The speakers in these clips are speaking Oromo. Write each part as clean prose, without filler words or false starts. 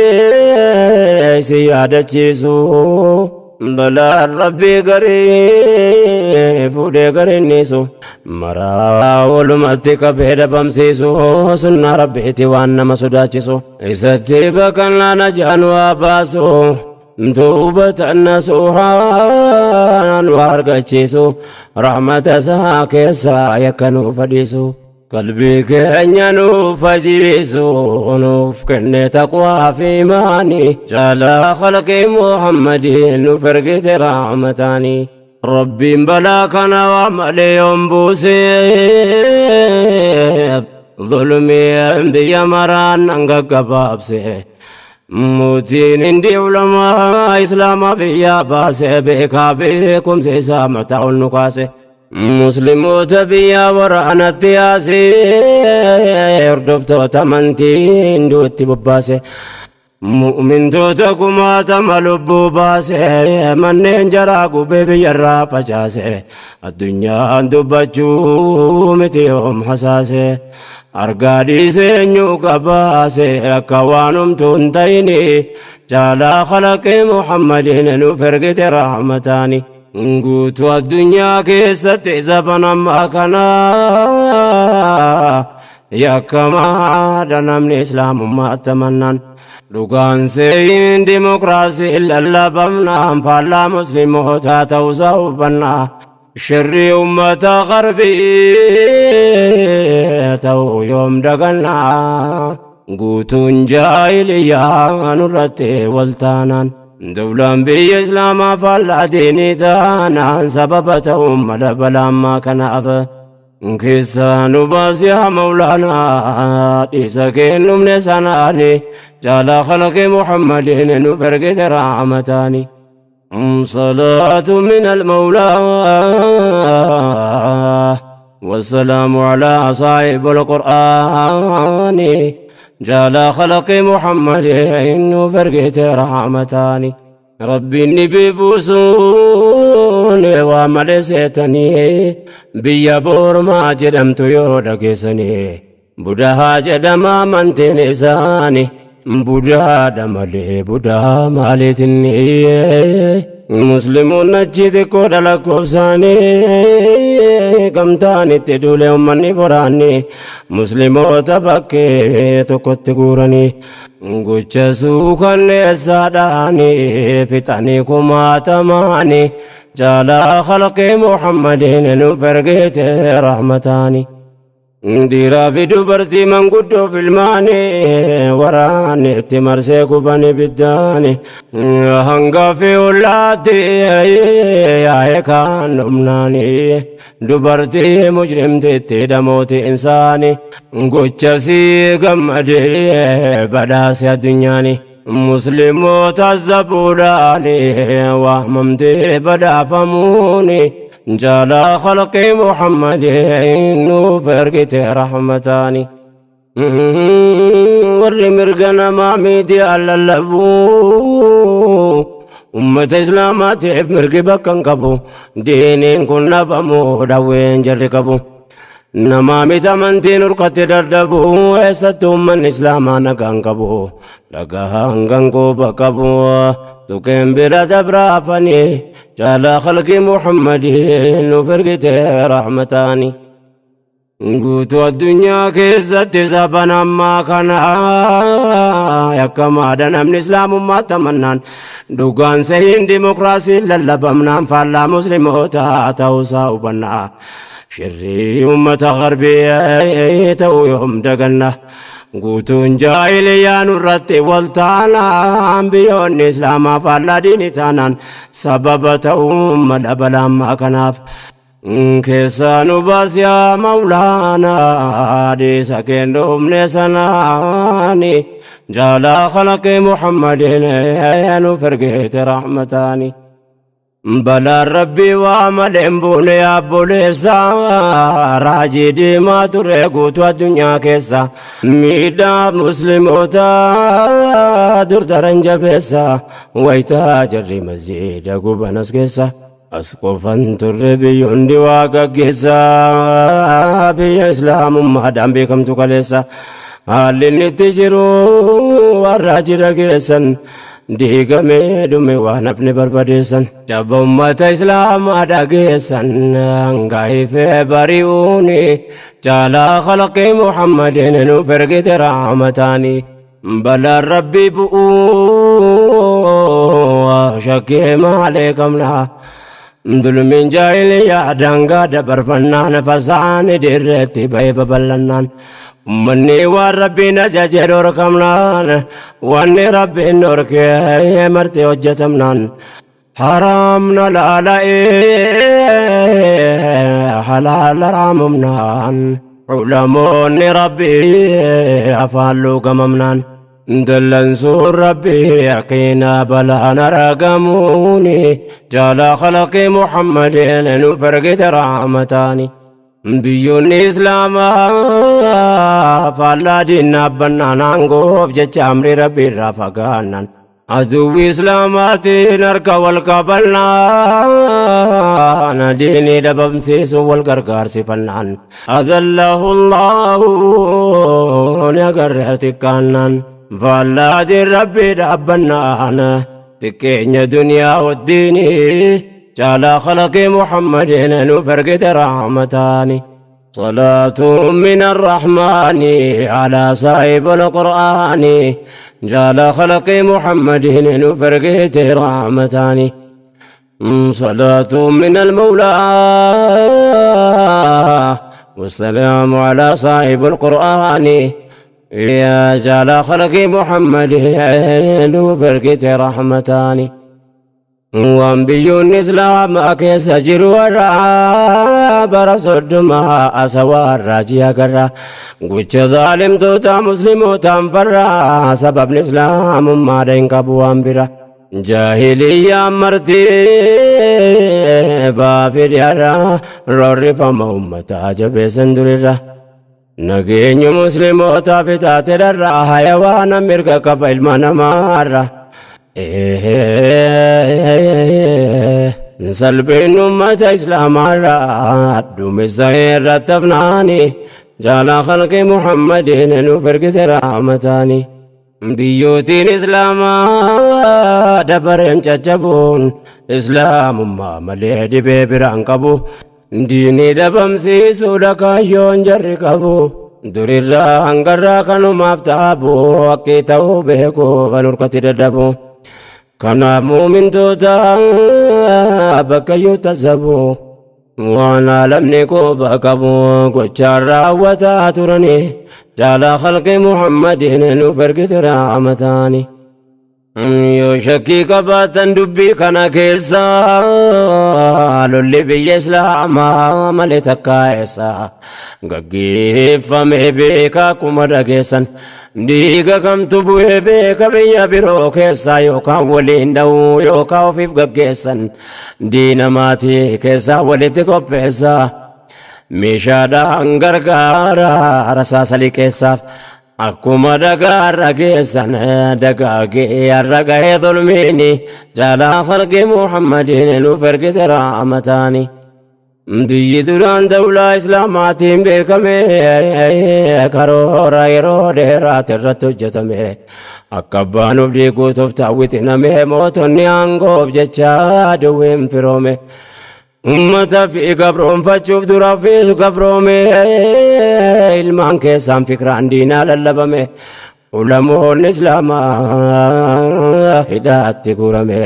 Deebi'ee si yaadachiisu balaan rabbii garii fuudhee garinniisu maraa walumatti qabee dhabamsiisu sunnaa rabbiiti waan nama sodaachisu isatti baqannaa najaan waa baasu توبة نصوحا وارقتشيسو رحمة isaa keessaa yakka nuuf fadhiisu qalbii keenya nuuf fajiisu nuuf kenne taqwaa fi imaanii caalaa khalqii Muhammadiin nuuf ergite rahmataanii. Rabbiin balaa kana waa malee yoon buusee zulmii biyya maraan nan gaggabaabse. Mootiin hindi ulamaa islaamaa biyya baase beekaa beekumsa isaa mataa ol nu kaase. Musliimoota biyya waraanatti yaase hordoftoota amantii hinduutti bobbaase. Mu'mintoota kumaatama lubbuu baase manneen jaraa gubee biyyarraa facaase addunyaan dubbachuu miti yoom hasaase argaa dhiisee eenyu qabaase akka waan humtuu hin ta'ini caalaa khalaqee Muhammadiin nuuf ergite rahmataani. Guutuu addunyaa keessatti zaban ammaa kana yakkamaadha namni islaamummaa tamannaan. Dhugaan seeyin dimokiraasii lallabamnaan faallaa muslimootaa ta'uusaa hubannaa. Shirrii uummata qarbii ta'uu yoom dagannaa. Guutuun jaahiliyyaa nurratti wal taanaan. Dawlaan biyya islaamaa faallaa diinii taanaan sababa ta'uun mala balaammaa kanaaf. Keessaa nu baasi yaa Mawlaanaa dhiisa kennumne sanaani caalaa khalaqii Muhammadiin nuuf ergite rahmataani. صلاة من المولى والسلام على صاحب القرآن جال خلق محمد فرقت رحمتاني ربي النبي بوسون وملستني بيا بورما جدمت يودا كيسني بودها جدما منتين إساني بودا دمالي بودا مالتني مسلمون نجد كودا لكوبساني gamtaan itti duule uummanni boraanni musliimoota bakkee tokkotti guuranii gocha suukanneessaadhaani fixanii kumaatamaani jaalaa khalqii Muhammadiin nuuf ergite rahmataani. Dhiiraa fi dubartii manguddoo filmaanii waraanni itti marsee guban ibiddaani hanga fi ollaatti yaa'ee kaan dhumnaani dubartii mujrimtitti dhamooti insaani gochasii gammadee badhaase addunyaani. Musliimoota zabuudhaani waamamtee badhaafamuuni جال خلق محمد فرقت رحمتاني ور مرقنا ما ميدي على اللبو أمة إسلامات مرق بكن قبو دينين كنا بمو دوين جر قبو Namaa miti amantiin urkatti dadhabu eessatti uummanni islaamaa nagaan qabu dhagaan gangooba qabu tuqeen bira dabraafanii caalaa khalqii Muhammadiin nuuf ergite rahmataani. Guutuu addunyaa keessatti saban ammaa kana yakkamaadha namni islaamummaa tamannaan dhugaan sehiin dimokiraasiin lallabamnaan faallaa muslimootaa ta'uusaa hubannaa. Shirrii uummata qarbii ta'uu yoom daganna guutuun jaahiliyyaa nurratti wal taanaan biyyoonni islaamaa faallaa diinii taanaan sababa ta'uu mala balaammaa kanaaf. Keessaa nu baasi yaa Mawlaanaa dhiisa kennuufne sanaani jaalaa khalaqii Muhammadiin nuuf ergite rahmataani. Balaan rabbii waa malee hin buune obboleessa raajii diimaa ture guutuu addunyaa keessa miidhaa musliimoota dur daran jabeessa wayitaa jarri masjiida gubanas keessa as qofan turre biyyoonni waa gaggeessa biyya islaamummaadhaan beekamtu kaleessa. Haalli inni itti jiru warra jira geessan diigamee dhume waan hafne barbadeessan. Jabba ummata islaamaa dhageessan gaa'ifee bari'uuni caalaa khalqii Muhammadin nuuf ergite rahmataani. Balaan rabbi bu'uu shakkii maalee qabna. Dulmiin jaahiliyaa daangaa dabarfannaan fasaan dirreetti ba'ee babal'annaan. Ummanni waan rabbiin ajaje dhorkamnaan wanni rabbiin dhorkee marti hojjetamnaan. Haraamna laala'ee halaala raamumnaan. Ulamoonni rabbii afaan luugamamnaan. Dallansuun rabbii yaqiina balaan argamuuni jaalaa khalaqii Muhammadin nuuf ergite rahmataani. Biyyoonni Islaamaa faallaa diinaa bannaan aangoof jecha amrii rabbii irraa fagaannan. Aduwwi Islaamaatiin harka wal qabannaan diinii dhabamsiisuun wal gargaarsifannaan. Adallahu Allahu ni agarree xiqqaannaan. Faallaatiin rabbii dhaabbannaan xiqqeenya duniyaa wajjiinii caalaa khalaqii Muhammadin nuuf ergite rahmataani. صلاة من الرحمن على صاحب القرآن جال خلق محمد نفرقت رحمتان. صلاة من المولى والسلام على صاحب القرآن يا جال خلق محمد نفرقت رحمتان. Waan biyyoonni Islaamaa keessa jiru warra bara 30 asawaarraa ji'a garra gocha zaalimtoota muslimootaan farra sababni islaamummaadha hin qabu waan bira. Jaahiliyyaan marti baafidhiyaarra roorrifama ummataa jabeessan durirra. Nageenyu muslimootaaf itaate dharra hayawaana mirga qaba ilma namaarra. Salphin ummata islaamaarraa duumessa irratti hafnaani jaalaa khalqii Muhammadin nuuf ergite rahmataani. Biyyootiin islaamaa dabareen caccabuun islaamummaa malee dhibee biraan qabu. Diinii dhabamsiisuudha kaayyoon jarri qabu. Durirraa hangarraa kanumaaf taabu haqqii ta'uu beeku kan hurkatti dadhabu. Kanaaf muumintoota bakka iyyuu tasabu waan alamni quba qabu gochaan raawwataa turani jaalaa khalqii Muhammadin nuuf ergite rahmataani. Yoo shakkii qabaatan dubbii kana keessa lolli biyya islaamaa malee takkaa eessa gaggeeffame beeka akkuma dhageessan dhiiga kamtu bu'ee beeka biyya biroo keessa yookaan waliin dha'uu yookaan ofiif gaggeessan diina maatii keessaa walitti qopheessa meeshaadhaan gargaara rasaasa liqeessaaf. Akkuma dhagaarra geessan dagaagee har'a gahee zulmiini jaalaa khalqii Muhammadin nuuf ergite rahmataani. Biyyi duraan dawlaa islaamaatiin beekame karoora yeroo dheeraati irratti hojjetame akka abbaan of diiguutuuf taawwitiname mootonni aangoof jecha duwween firoome. Ummata fi gabroonfachuuf dura fi gabroome ilmaan keessaan fikraan diinaa lallabame ulamoonni islaamaa hidhaatti guurame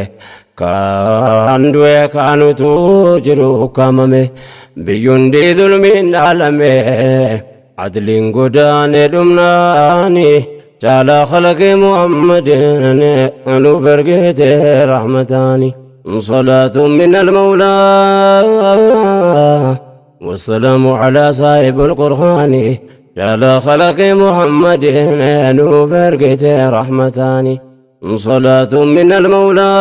kaan du'e kaanutu jiru ukkaamame biyyundi zulmiin dhaalame adliin godaane dhumnaani caalaa khalaqii Muhammadin nuuf ergite rahmataani. صلاة من المولى والسلام على صاحب القرآن جعل خلق محمد نوفرقت رحمتان. صلاة من المولى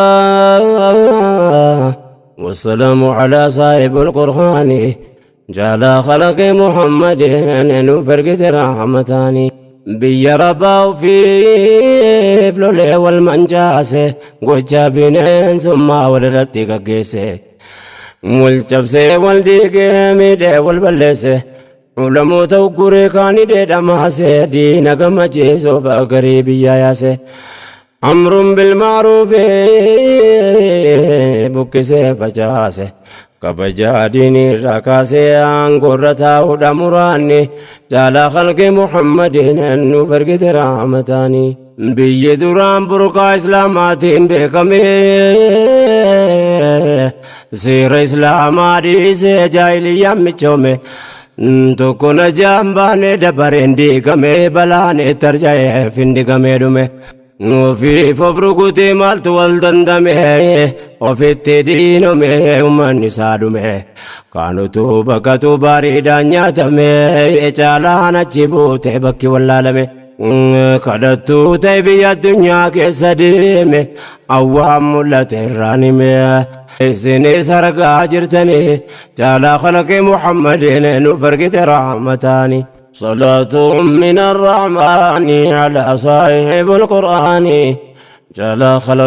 والسلام على صاحب القرآن جعل خلق محمد نوفرقت رحمتان. Biyya rabaa ofiif lolee wal mancaase gocha bineensummaa walirratti gaggeesse. Wal cabsee wal diigee miidhee wal balleesse. Ulamoota ugguree kaani dheedhamaase diina gammachiisuuf garii biyyaa yaase. Amruun bilmaaruufi buqqisee facaase. Kabajaa diinii irraa kaasee aangoorra taa'uudha muraanni caalaa khalqi Muhammadiin nuuf ergite rahmataani. Biyyi duraan burqaa islaamaatiin beekame seera islaamaa dhiisee jaahiliyyaan michoome. Tokko na jaan baane dabareen diigame balaan itti arja'ee findigamee dhume. Ofiif of rukutee maaltu wal dandame ofitti diinome uummanni isaa dhume. Kaanutu bakkatu bareedaan nyaatame caalaan achi buute bakki wallaalame. Kadhattuu ta'e biyya addunyaa keessa deeme awwaan mul'ate irraan hime. Isinis argaa jirtanii caalaa khalaqee Muhammadiin nuuf argite rahmataani. صلاة من الرحمن على صاحب القرآن جل خلق.